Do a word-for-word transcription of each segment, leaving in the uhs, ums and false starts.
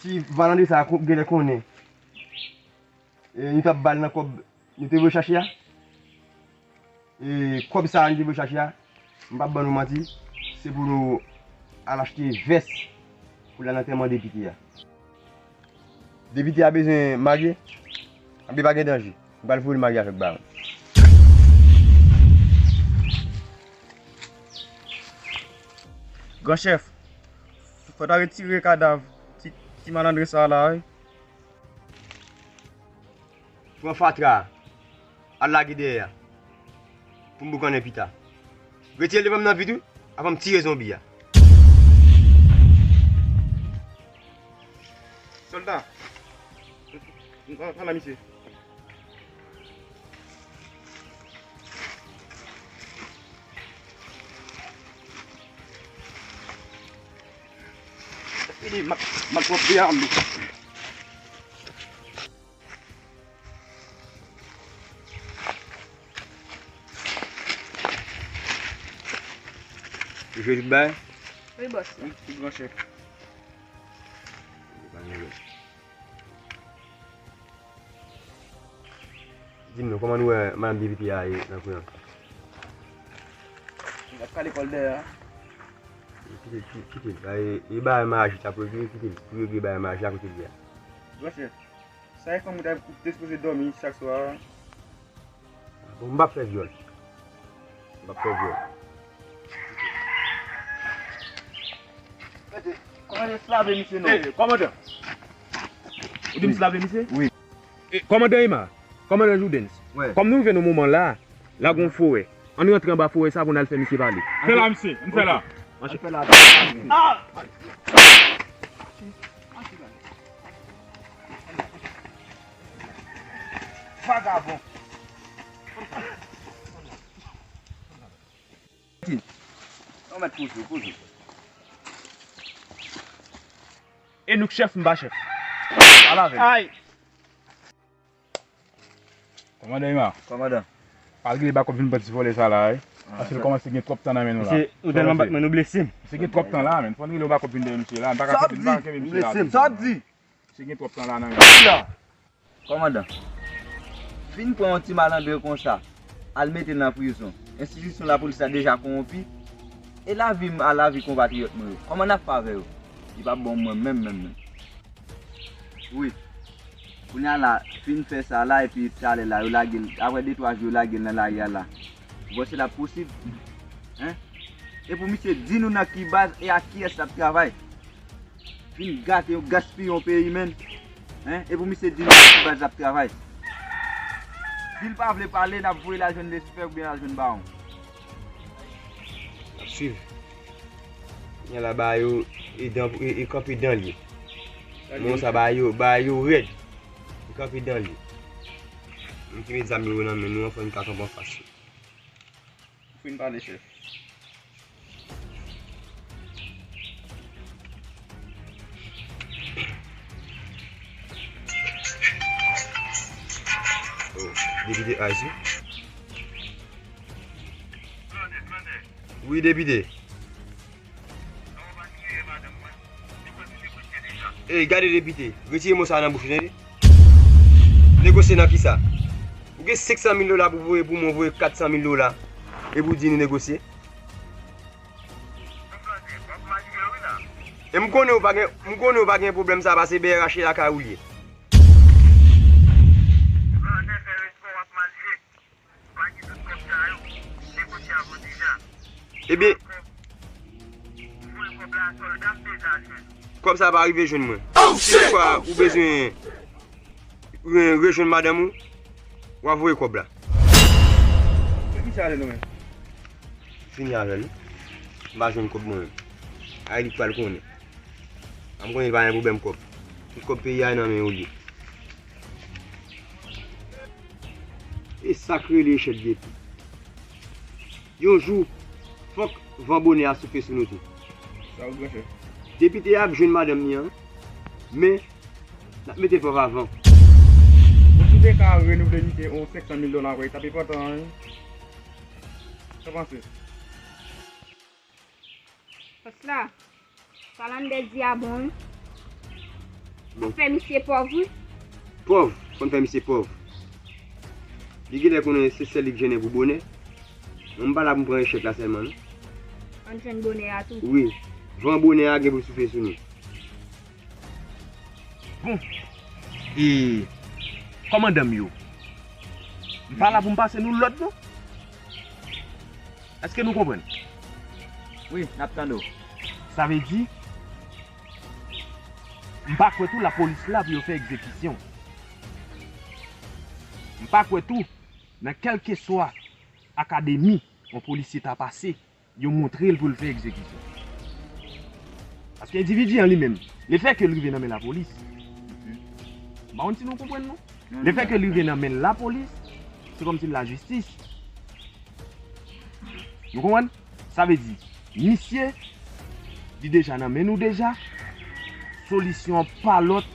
Ti Valandre sa a kon- genlè konnen. E, nou t ap ba l nan kòb nou te voye chache a. E, kòb sa a nou te voye chache a, m p ap ban nou manti, se pou nou al achte vès pou l al nan antèman depite a. Depite a bezwen marye, anben pa gen danje. M pral voye l marye avèk baron. Gran chèf, fò ta retire kadav ti, ti malandren sa a la, wi. Pran fatra a, al lage dèyè a, pou m boukannen pita. Retire l devan m nan vit wi, avan m tire zonbi a. Sòlda, ann la misye. Fini, m ap, m ap pran pye a, m. Ou jwe tout bagay? Wi, bòs la. Wi, tout gran chèf. Di m non, kòman nou wè madanm depite a ye nan kwen an? L ap kale kò l dèyè a. Kite, kite, kite l. Bagay, e bagay maji t ap regle, kite l. Pou regle bagay maji a kote l ye a. Gran chèf, sa e fanm ou ta, ou te sipoze dòmi chak swa a. Bon, m p ap fè vyòl. M p ap fè vyòl. Kòmandan, slave misye non. Ey, kòmandan. Ou di m slave misye? Wi. E, kòmandan Ema, kòmandan Joudens. Wi. Kòm nou rive nan moman la, la gon forè. Ann rantre anba forè sa pou n al fè misye pale. Fè la, misye. Ann fè la. Ann fè la. Ah! Vagabon. Ou mèt koze, koze. E nou k chèf, m pa chèf. Pale avè m. Ay! Kòmandan Ema. Kòmandan. Al rele bakòp vin pran ti vòlè sa la, wi. Ah, paske l kòmanse gen twòp tan nan men nou la. Misye, nou tèlman bat mwen, nou blese m. Misye gen twòp tan la, men. Fò n rele yon bakòp vin dèyè misye la. M pa ka kenbe, m pa ka kenbe misye la. Sa w di? Misye gen twòp tan la nan men nou. Kòmandan, fin pran yon ti malandren konsa, al mete l nan prizon. Enstitisyon lapolis la deja kowonpi. E lavi m a lavi konpatriyòt mwen yo. Kòman n ap fè avè yo? Li p ap bon mwen menm, menm, menm. Wi. Kounye a la, fin fè sa la, epi talè la, yo lage l, apre de twa jou, yo lage l nan lari a la. Ou panse l ap posib? Hein? E pou misye di nou nan ki baz e ak kiyès l ap travay? Fin gate yon, gaspiye yon peyi, menn. Hein? E pou misye di nou nan ki baz l ap travay? Si l pa vle pale, n ap voye l al jwenn lesifè oubyen al jwenn bawon. N ap swiv. Kounye a la, ba yo e dan, e, e kanpe dan li. Moun sa ba yo, ba yo rèd. Li kanpe dan li. Nou ki met zam yo nan men nou an, fò n ka kanpe anfas li. Ou fin pale, chèf. Oh, depite Ice, wi. Wi, depite. Ey, gade depite, retire mo sa a nan bouch ou, tande? Negosye nan kisa? Ou gen senk san mil dola pou voye pou mwen, voye kat san mil dola, epi w di nou negosye? E m konnen ou pa gen, m konnen ou pa gen pwoblèm sa, pase bèyè rache lakay ou ye. Ebyen, kòb sa pa rive jwenn mwen. Si fwa ou bezwen re-, rejwenn madanm ou, w a voye kòb la. Fini avè l. M pa jwenn kòb mwen menm. Ay, li pral konnen. A m konnen li pa gen pwoblèm kòb. Tout kòb peyi a nan men yo l ye. E sa k rele echèk de tou. Yon jou, fòk van bonè a soufle sou nou tou. Sa ou branche? Depite a ap jwenn madanm li an, men n ap mete l pòv avan. Bon, si w te ka renouvle misye yon senk san mil dola ankò, li t ap enpòtan, wi. Sa w panse? Bòs la. Sa Lambert di a bon, wi. Bon. Fè misye pòv, wi. Pòv, konn fè misye pòv. Li genlè konnen se sèl li k jennen pou bonè. Mwen, m pa la pou m pran echèk la sèlman, non. Ann jwenn bonè a tou. Wi. Van bonè a gen pou l soufle sou nou. Bon. E kòmandan m yo, m pa la pou m pase nou lòd, non. Èske nou konprann? Wi, n ap tande w. Sa vle di, m pa kwè tou lapolis la pou yo fè egzekisyon. M pa kwè tou, nan kèlkeswa akademi yon polisye ta pase, yo montre l pou l fè egzekisyon. Paske endividi an li menm, lefètke l rive nan men lapolis, m pa konn si nou konprann, non. Lefètke l rive nan men lapolis, se kòmsi lajistis. Nou konprann? Sa vle di, misye, li deja nan men nou deja. Solisyon an pa lòt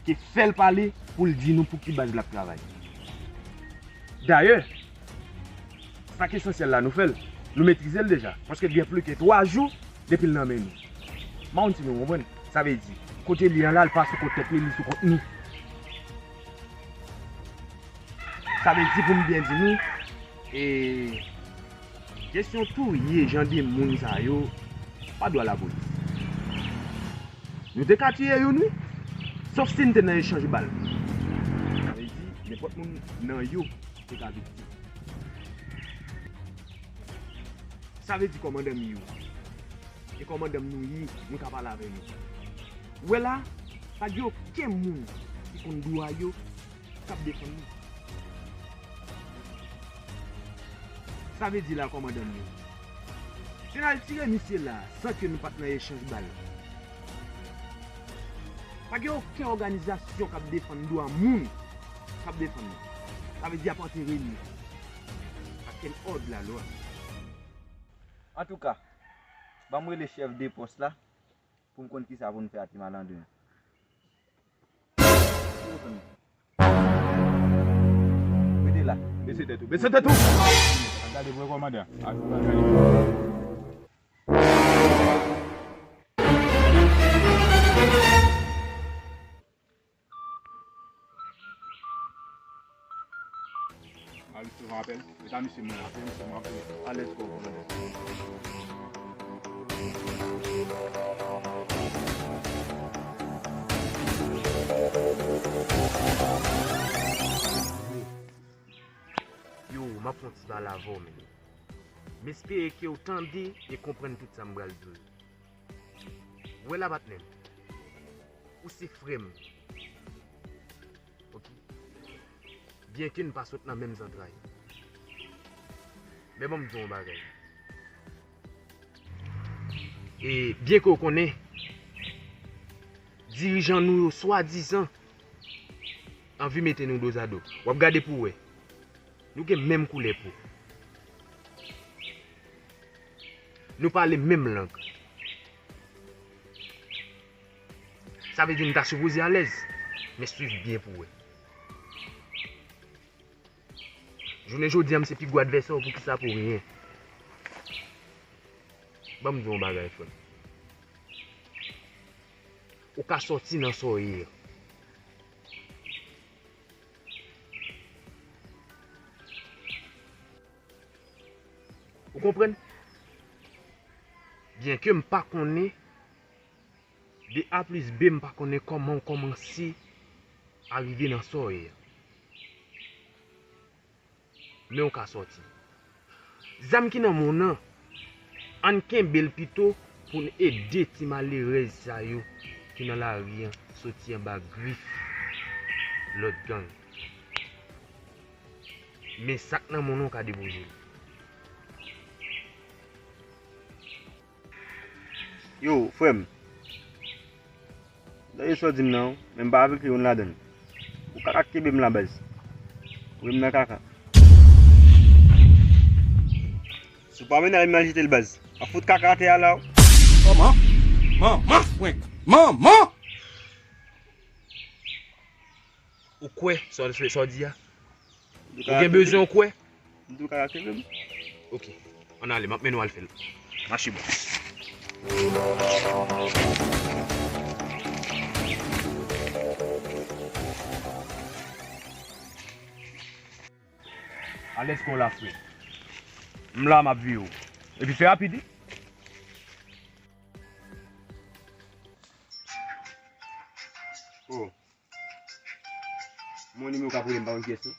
ke fè l pale pou l di nou pou ki baz l ap travay. Dayè, sa k esansyèl la, nou fè l. Nou metrize l deja. Paske gen plis ke twa jou depi l nan men nou. M pa konn si nou konprann. Sa vle di, kote li an la, l pa sou kont tèt li, li sou kont nou. Sa vle di pou m byen di nou, e, kesyon touye jan de moun sa yo, pa dwa lapolis. Nou te ka tiye youn, wi. Sof si n te nan echanj bal. Sa vle di, nenpòt moun nan yo te ka viktim. Sa vle di kòmandan m yo. E kòmandan m nou ye, nou ka pale avè nou. Ou wè la, pa gen okenn moun ki konn dwa yo k ap defann li. Sa vle di la, kòmandan m yo, si n al tire misye la san ke nou pa t nan echanj bal, pa gen okenn òganizasyon k ap defann dwa moun k ap defann li. Sa vle di y ap antere li. Ak kèl òd lalwa. Antouka, ban m rele chèf de pòs la pou m konn kisa pou n fè a ti malandren an. Rete la. Bese tèt ou. Bese tèt ou. Al gade pou wè kòmandan. Al gade. Mari, se yon apèl. Meta misye mwen apèl, misye mwen apèl. Alèz kò w, kòmandan. Yo, m ap fè yon ti pale avè w, men. M espere ke w tande e konprann tout sa m pral di w yo. Wè la, patnè m. Ou se frè m. Ok. Byenke n pa sot nan menm zantray. Men ban m di w yon bagay. E byenke w konnen, dirijan nou yo swadizan anvi mete nou dozado. W ap gade pou w wè. Nou gen menm koulè po. Nou pale menm lang. Sa vle di n ta sipoze alèz, men swiv byen pou w wè. Jounen jodi a, m se pi gwo advèsè w, poukisa? Pou ryen. Ban m di w yon bagay, frè m. Ou ka sòti nan sa w ye a. Ou konprann? Byenke m pa konnen, de A plis B, m pa konnen kòman w kòmanse arive nan sa w ye a. Men w ka sòti. Zam ki nan men w nan, ann kenbe l pito pou n ede ti malerèz sa yo ki nan lari an soti anba grif lòt gang. Men sa k nan men w nan, w ka depoze l. Yo, frè m. Tande sa w di m nan, men m pa avèk youn ladan l. Ou kaka k kenbe m la, baz. Ou menm nan kaka. Si w pa mennen al, m al jete l, baz. A fout kaka atè a la, wi. Manman! Manman, frenk! Manman! Ou kwè sa w, sa w di a? Ou gen bezwen w kwè? M di w ka lage m. Ok. Ann ale, m ap mennen w al fè l. Mache bò. Alèz kò w la, frè. M la, m ap veye w. Epi fè rapid, wi. Oh. Mon nimewo k ap rele m pa konn kiyès non.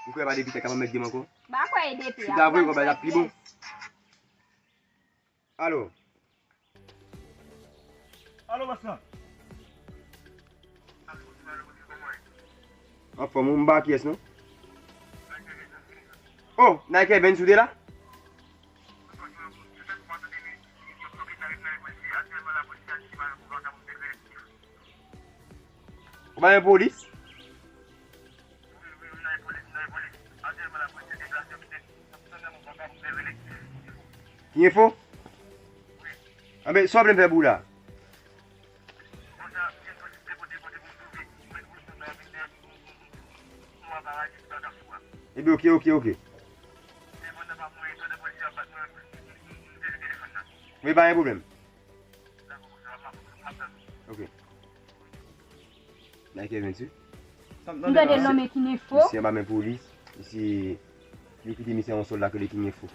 Ou kwè pa depi tèt ka pa mèt gen m ankò? M pa kwè e depi. Si ta vre, kòb la t ap pi bon. Alo. Alo, bòs la. Anfòm, ou m pa kiyès non? Oh, Nike Evans ou te la? Ou pa nan polis? Ki enfo? Anben, sa w vle m fè pou ou la? Ebyen, oke, oke, oke. Wi, pa gen pwoblèm. Ok. Nike Evans, wi. M tande l nonmen King Info. Misye anba men polis. Misye, yo kite misye yon sòlda ki rele King Info.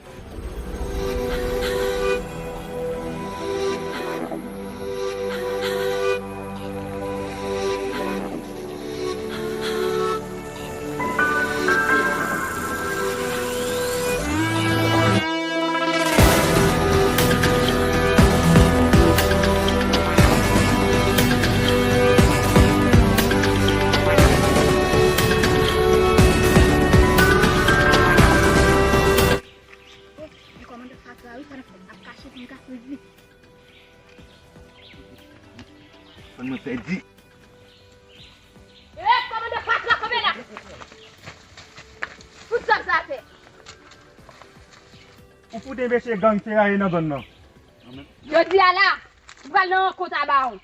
Li kòmandan fatra wi, sa n ap kache pou n ka sezi li. Fò nou pèdi. Eh, kòmandan fatra, kanpe la! Fout zam sa atè! Ou fout envesti gang feraye nan zòn nan. Jodi a la, nou pral nan rankont a bawon.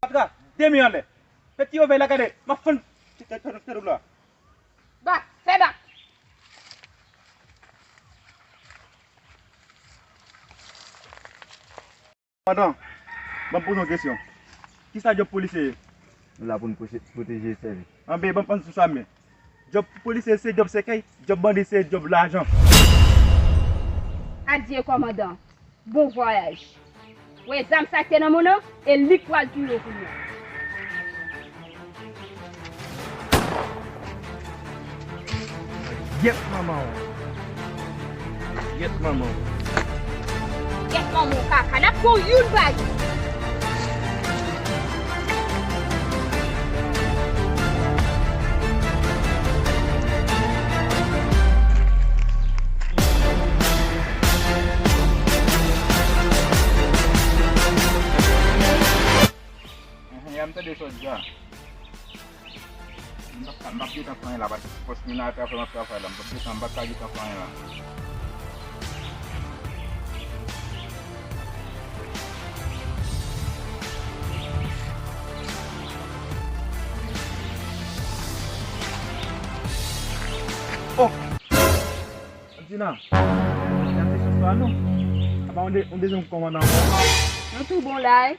Fatra, de men anlè. Fè ti ovèy la gade, m ap fann tèt ou la. Bak, fè bak. Pandan, ban m poze yon kesyon. Kisa djòb polisye ye? Nou la pou n pwoteje e sèvi. Anben, ban m fann sou sa men. Djòb polisye se djòb sèkèy, djòb bandi se djòb lajan. Adye kòmandan. Bon vwayaj. Wè zam sa k te nan men w nan, e li k pral touye w kounye a. Gyèt manman w. Gyèt manman w. Gyèt manman w kaka. N ap pran w youn pa youn. Enhen, ya m tande sa w di a. M p ap, m p ap gentan fè anyen la, paske se pòs mwen nan atravè m ap travay la. M p ap gentan, m p ap ka gentan fè anyen la. Oh! Antina, y ap fè sòs pa nou. Apa yon de, yon dezyèm kòmandan ankò. Nou tou bon la, wi.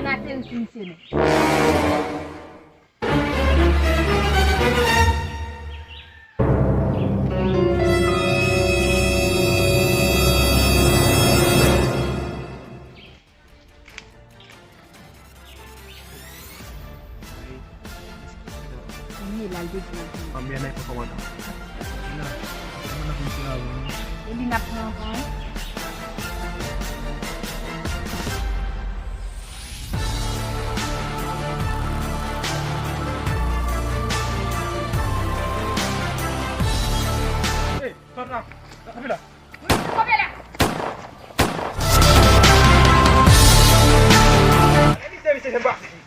Ann ateri sou misye non. Li ye la, l te di w. Anben, ann al fè kòmandan. Vin la, kòmandan vin sou la, wi. E li n ap pran ankò, wi. Hey, sòt la. Kanpe la. Kanpe la. Pale mizè, misye, se m pa fouti.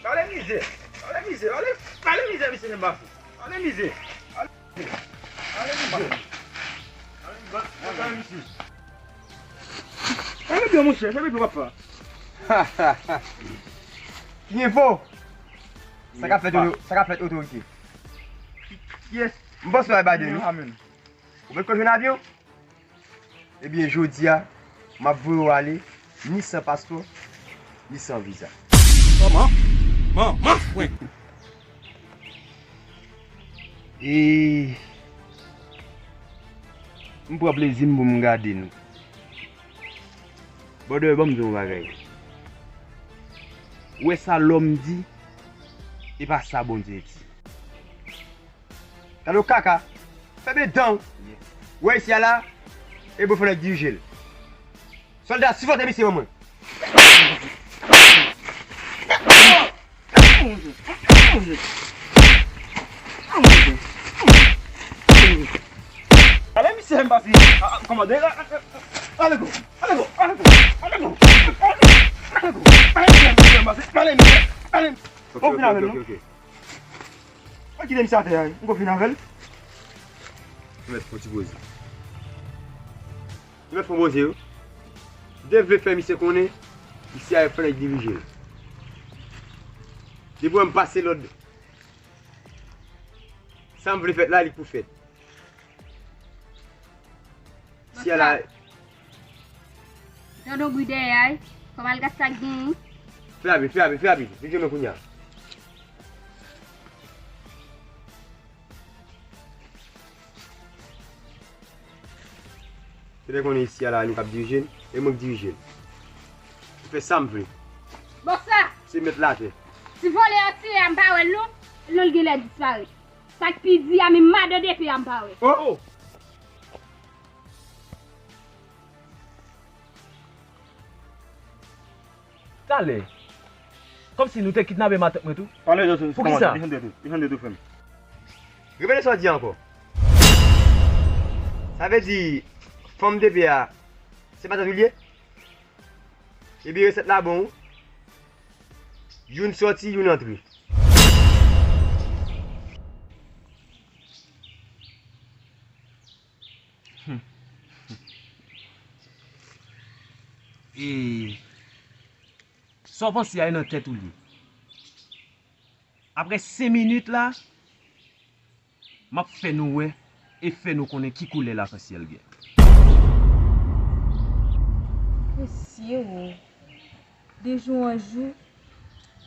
Pale mizè. Pale mizè. Pale, pale mizè, misye, se m pa fouti. Pale mizè. Pale mizè. Pale mizè. Pale mizè. Pale mizè, monchè. Fè bebe, papa. Ki enfo? Sa k ap fèt, oto-, sa k ap fèt otorite? Yes. M panse w al bade, wi. Ou mèt konn jwenn avyon? Ebyen, jodi a, M ap voye w ale, ni san paspò, ni san viza. Kòman? Manman frenk! E m pran plezi m pou m gade nou. Brother, ban m di w yon bagay. Ou wè sa lòm di, e pa sa Bondye di. Tande w kaka, fèmen dan w. Ou wè isi a la, e bon fò nèg dirije l. Sòlda, sipòte misye ban mwen. Ale misye m pase. Kòmande. Ale go. Ale go. Ale go. Ale go. Ale go. Ale misye m pase. Ale misye. Ale. Ok, ok, ok, ok. Mwen kite misye atè a, wi. M gon fin avè l. Mèt fon ti poze. Mèt fon poze, wi. M te vle fè misye konnen isi a e fò nèg dirije l. Depi w wè m pase lòd, sa m vle fèt la, li k pou fèt. Isi a la. Jan w gri dèyè a, wi. Kòm al gad sa k genyen. Fè rapid, fè rapid, fè rapid. Vin jwenn mwen kounye a. Se lè konnen isi a la, nou k ap dirije l, e mwen k dirije l. M fè sa m vle. Bòs la! Se mèt latè. Si vòlè a tire a, m pa wè l non. Non l genlè disparèt. Sa k pi di a, menm madan depe a m pa wè. Oh! Talè. Kòmsi nou te kidnape matant mwen tou? Talè, Joseph, poukisa? Desann tèt ou, desann tèt ou, frè m. Repete sa w di ankò. Sa vle di, fanm depe a, se matant ou l ye? Epi resèt la bon, wi. Youn sòti, youn antre. Hmm. E sa w panse a e nan tèt ou l ye. Apre senk minit la, m ap fè nou wè e fè nou konnen ki koulè lakansyèl gen. Mesye o, de jou an jou,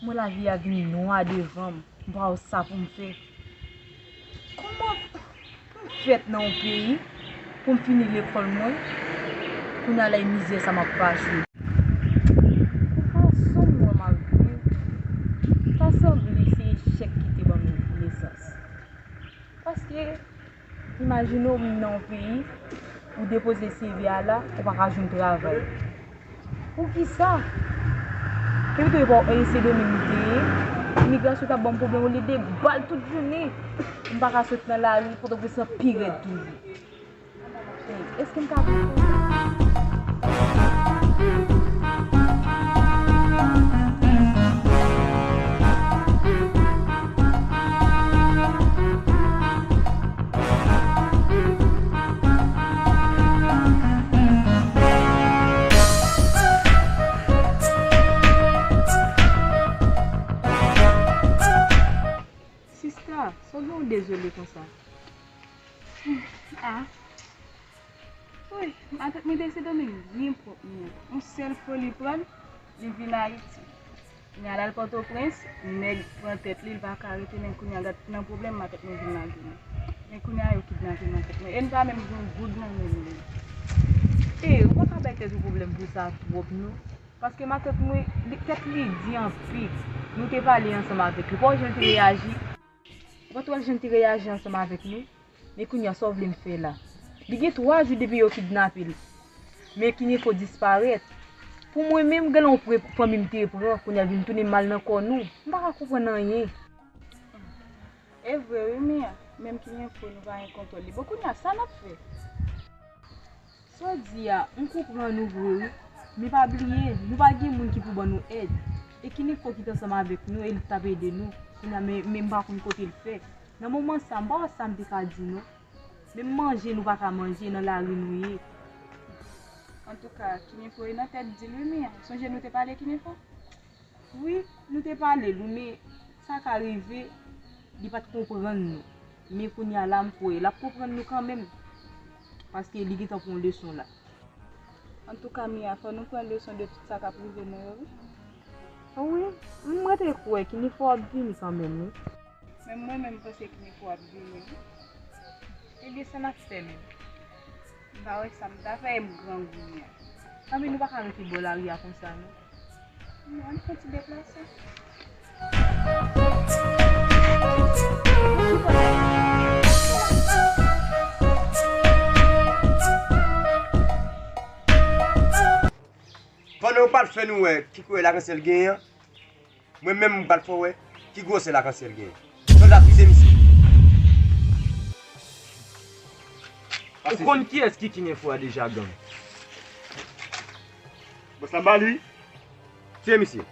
mwen lavi a vin nwa devan m, m pa wè sa pou m fè. Kòman m fèt nan yon peyi pou m fini lekòl mwen, kounye a la e mizè sa m ap pase. Pou fason m wè m ap viv, ta sanble se echèk ki te ban m nesans. Paske, imajine w vin nan yon peyi, ou depoze C V a la, ou pa ka jwenn travay. Poukisa? Kepito e pa e Sendomeng m te ye, imigrasyon t ap ban m pwoblèm olye de bal tout jounen. M pa ka sot nan lari, Pòtoprens lan pi rèd toujou. Èske m ka viv konsa? Sista, sa w gen w dezole konsa? Ah. Wi, matant mwen te Sendomeng byen pwòp, men yon sèl foli pran l, li vin Ayiti. Kounye a l al Pòtoprens, nèg pran tèt li, li pa ka rete, men kounye a gad nan pwoblèm matant mwen vin lage mwen. Men kounye a yo kidnape matant mwen, e n pa menm gen yon goud nan men nou. E, ou pa ka bay tèt ou pwoblèm pou sa twòp non. Paske matant mwen, li, tèt li di anpil. Nou te pale ansanm avèk li. Ou pa wè jan l te reyaji? Ou pa t wè jan l te reyaji ansanm avèk nou? Men kounye a, sa w vle m fè la? Li gen twa jou depi yo kidnape l. Men Kinefo disparèt. Pou mwen menm, gen yon pre fanmi m te pran, kounye a l vin tounen mal nan kò nou. M pa ka konprann anyen. E vre wi, Mia. Menm Kinefo, nou pa gen kontwòl li. Bon, kounye a, sa n ap fè? Sa w di a, m konprann ou vre wi. Men pa bliye, nou pa gen moun ki pou ban nou èd. E Kinefo ki t ansanm avèk nou e li t ap ede nou. Kounye a, men, men m pa konn kote l fè. Nan moman sa, m pa wè sa m te ka di non. Menm manje nou pa ka manje, nan lari nou ye. Antouka, Kinefo e nan tèt di l wi, Mia. Sonje nou te pale Kinefo? Wi, nou te pale l wi, men sa ka rive, li pa t konprann nou. Men kounye a la, m kwè l ap konprann nou kanmenm, paske li gentan pran leson la. Antouka, Mia, fò nou pran leson de tout sa k ap rive nou yo, wi. Wi, m rete kwè Kinifo ap vini kanmenm, wi. Men mwen menm, m panse Kinifo ap vini, wi. Ebyen, sa n ap fè menm? M pa wè sa m ta fè, e m grangou, Mia. Tanpri, nou pa ka rete bò lari a konsa, non. Ann fè ti deplase. Pandan yo pral fè nou wè ki koulè lakansyèl genyen an, mwen menm m pral fè w wè ki gwosè lakansyèl genyen. Sòlda, touye misye. Ou konn kiyès ki Kinifo a deja, gang? Bòs la, ba li. Tiye misye.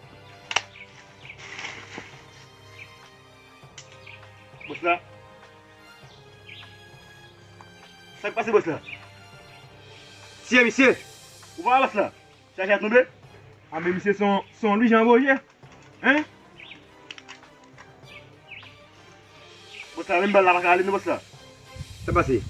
Bòs la. Sa k pase, bòs la? Tiye misye. Ou pa wè bòs la? Chaje a tonbe. A, men misye se yon, se yon Lwijan Boje. Hein? Bòs la, menm bal la pa ka ale non, bòs la. Sa pase?